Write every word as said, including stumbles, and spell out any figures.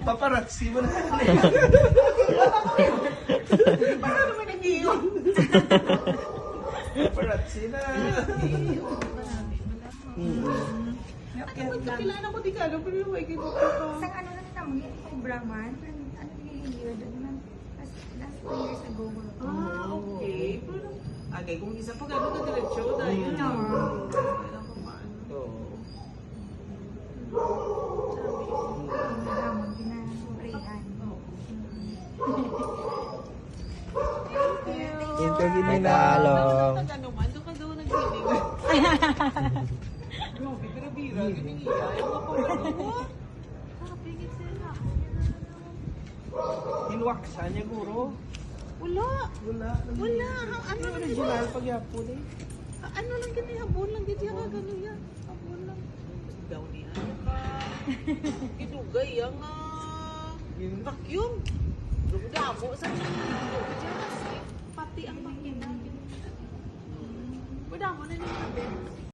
Paparazzi mo na. Para naman ang iyo. Paparazzi na. Mm. Ano ba ito? Kailangan ako di ka alam, pero yung may ganito pa. Sa ano na kita mo, yung Cobra man, pero ano yung yun, ano man, last, last two years ago, ko. Ah, okay. Pero, okay, kung isa pa, gano'n ka diretso, dahil Mm. na. Kailangan ko maano. Oo. Ang damon, pinasprayan. Oo. Thank you. Thank you, Hi, Nina. Talong. Nag-ano man, doon ka daw nagsiling. Grabe, bira-bira, ganyan iya. Yung mga pagkano mo. Kapingit sila. Ginwaksan niya, guro. Wala. Wala. Wala. Ang ano Yung lang original yun? Pagyapon eh. Ah, ano lang gini, habon lang gini, ah, gano'n yan. Habon lang. Daw ni ano ka. Gidugay ang, ah, Yun. Vacuum. Damo sa pati ang makina. Madamo na ni Mabel.